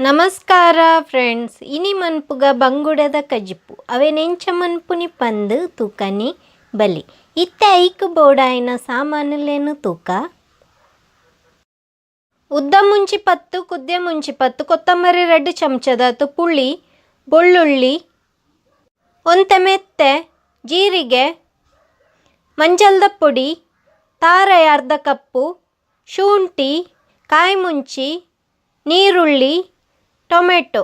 ನಮಸ್ಕಾರ ಫ್ರೆಂಡ್ಸ್, ಇನಿ ಮನ್ಪುಗ ಬಂಗುಡೆದ ಕಜಿಪು. ಅವೆನೆಂಚ ಮನ್ಪುನಿ ಪಂದ್ ತೂಕನಿ ಬಲಿ. ಇತ್ತೆ ಐಕ್ ಬೋಡಾಯಿನ ಸಾಮಾನುಲೇನು ತೂಕ. ಉದ್ದ ಮುಂಚಿ 10, ಕುದ್ಯ ಮುಂಚಿ 10, ಕೊತ್ತಂಬರಿ 2 ಚಮಚದಾತು, ಪುಳಿ, ಬೆಳ್ಳುಳ್ಳಿ, ಒಂತೆ ಮೆತ್ತೆ, ಜೀರಿಗೆ, ಮಂಜಲ್ದ ಪೊಡಿ, ತಾರಾಯಿ ಅರ್ಧ ಕಪ್ಪು, ಶುಂಠಿ, ಕಾಯಿ ಮುಂಚಿ, ನೀರುಳ್ಳಿ, ಟೊಮೆಟೊ.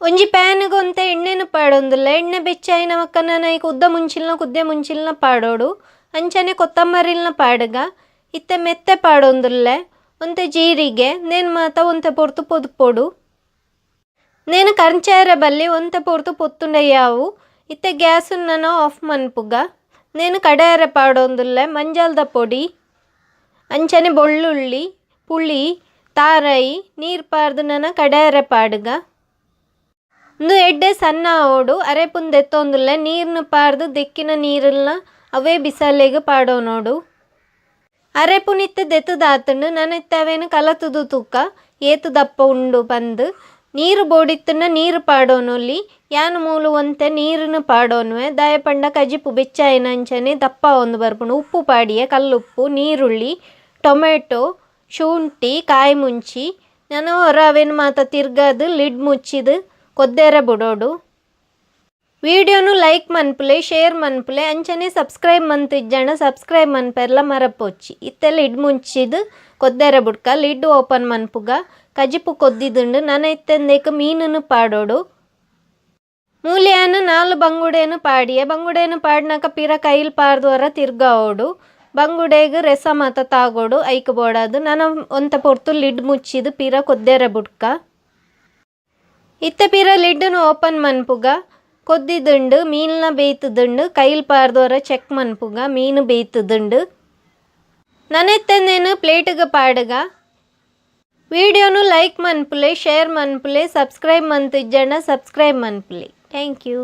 ಒಂಜಿ ಪ್ಯಾನ್ಗ್ ಒಂತೆ ಎಣ್ಣೆನು ಪಾಡೊಂದುಲ್ಲ. ಎಣ್ಣೆ ಬೆಚ್ಚಾಯಿನ ಬೊಕ್ಕ ನನ ಐಕ್ ಉದ್ದ ಮುಂಚಿಲ್ನ, ಕುದ್ಯ ಮುಂಚಿಲ್ನ ಪಾಡೋಡು. ಅಂಚನೆ ಕೊತ್ತಂಬರಿಲ್ನ ಪಾಡುಗ. ಇತ್ತೆ ಮೆತ್ತೆ ಪಾಡೊಂದುಲ್ಲೆ. ಒಂತೆ ಜೀರಿಗೆ. ನೇನು ಮಾತ ಒಂತೆ ಪೊರ್ತು ಪೊದುಪೊಡು. ನೇನು ಕಂಚಾರೆ ಬಲ್ಲಿ, ಒಂತೆ ಪೊರ್ತು ಪೊತ್ತುಂಡ ಯಾವು. ಇತ್ತೆ ಗ್ಯಾಸ್ ನನ ಆಫ್ ಮನ್ಪುಗ. ನೇನು ಕಡೆಯರೆ ಪಾಡೊಂದುಲ್ಲೆ. ಮಂಜಲ್ದ ಪೊಡಿ, ಅಂಚನೆ ಬೆಳ್ಳುಳ್ಳಿ, ಪುಳಿ, ತಾರಾಯಿ, ನೀರು ಪಾಡ್ದು ನನ ಕಡೆಯರೆ ಪಾಡುಗ. ಉಂದು ಎಡ್ಡೆ ಸಣ್ಣ ಆವೊಡು. ಅರೆಪುನ್ ದೆತ್ತೊಂದುಲ್ಲೆ. ನೀರ್ನು ಪಾಡ್ದು ದೆಕ್ಕಿನ ನೀರುಲ್ನ ಅವೇ ಬಿಸಲೆಗ್ ಪಾಡೊನೊಡು. ಅರೆಪುನ್ ಇತ್ತೆ ದೆತ್ತುದಾತುಂಡು. ನನ ಇತ್ತೆ ಅವೇನು ಕಲತುದು ತೂಕ, ಏತ್ ದಪ್ಪ ಉಂಡು ಪಂದ್. ನೀರು ಬೋಡಿತ್ತುಂಡ ನೀರು ಪಾಡೊನೊಲಿ. ಯಾನ್ ಮೂಲು ಒಂತೆ ನೀರುನು ಪಾಡೊನುವೆ. ದಾಯೆ ಪಂಡ ಕಜಿಪು ಬೆಚ್ಚಾಯಿನ ಅಂಚನೆ ದಪ್ಪ ಆವೊಂದು ಬರ್ಪುಂಡು. ಉಪ್ಪು ಪಾಡಿಯೆ, ಕಲ್ಲುಪ್ಪು. ನೀರುಳ್ಳಿ, ಟೊಮೆಟೊ, ಶುಂಠಿ, ಕಾಯಿ ಮುಂಚಿ. ನನ ಒರ ಅವೇನು ಮಾತ ತಿರ್ಗಾದ್ ಲಿಡ್ ಮುಚ್ಚಿದ್ ಕೊದ್ದೆರೆ ಬುಡೋಡು. ವಿಡಿಯೋನು ಲೈಕ್ ಮನ್ಪುಲೆ, ಶೇರ್ ಮನ್ಪುಲೆ. ಅಂಚನೆ ಸಬ್ಸ್ಕ್ರೈಬ್ ಮಂತಿಜ್ಜಂಡ ಸಬ್ಸ್ಕ್ರೈಬ್ ಮನ್ಪೆರ್ಲ ಮರಪೊಚ್ಚಿ. ಇತ್ತೆ ಲಿಡ್ ಮುಚ್ಚಿದ್ ಕೊದ್ದೆರೆ ಬುಡ್ಕ. ಲಿಡ್ ಓಪನ್ ಮನ್ಪುಗ. ಕಜಿಪು ಕೊದ್ದಿದುಂಡು. ನನ ಇತ್ತೆ ಮೀನುನು ಪಾಡೋಡು. ಮೂಲ್ಯಾನು ನಾಲ್ ಬಂಗುಡೆನು ಪಾಡಿಯೆ. ಬಂಗುಡೆನು ಪಾಡ್ನಕ ಪಿರ ಕೈಲ್ ಪಾಡ್ದು ಒರ ತಿರ್ಗಾವೋಡು. ಬಂಗುಡೆಗ್ ರೆಸ ಮಾತ ತಾಗೋಡು, ಐಕ್ ಬೋಡಾದ್. ನನ ಒಂತೆ ಪೊರ್ತು ಲಿಡ್ ಮುಚ್ಚಿದ್ ಪಿರ ಕೊದ್ದೆರೆ ಬುಡ್ಕ. ಇತ್ತೆ ಪಿರ ಲಿಡ್ನು ಓಪನ್ ಮನ್ಪುಗ. ಕೊದ್ದಿದುಂಡು, ಮೀನ್ನ ಬೇಯ್ತುದುಂಡು. ಕೈಲ್ ಪಾಡ್ದು ಒರ ಚೆಕ್ ಮನ್ಪುಗ. ಮೀನು ಬೇಯ್ತುದುಂಡು. ನನ ಇತ್ತೆ ಪ್ಲೇಟ್ಗೆ ಪಾಡುಗ. ವಿಡಿಯೋನು ಲೈಕ್ ಮನ್ಪುಲೆ, ಶೇರ್ ಮನ್ಪುಲೆ. ಸಬ್ಸ್ಕ್ರೈಬ್ ಮಂತಿಜ್ಜಂಡ ಸಬ್ಸ್ಕ್ರೈಬ್ ಮನ್ಪುಲೆ. Thank you.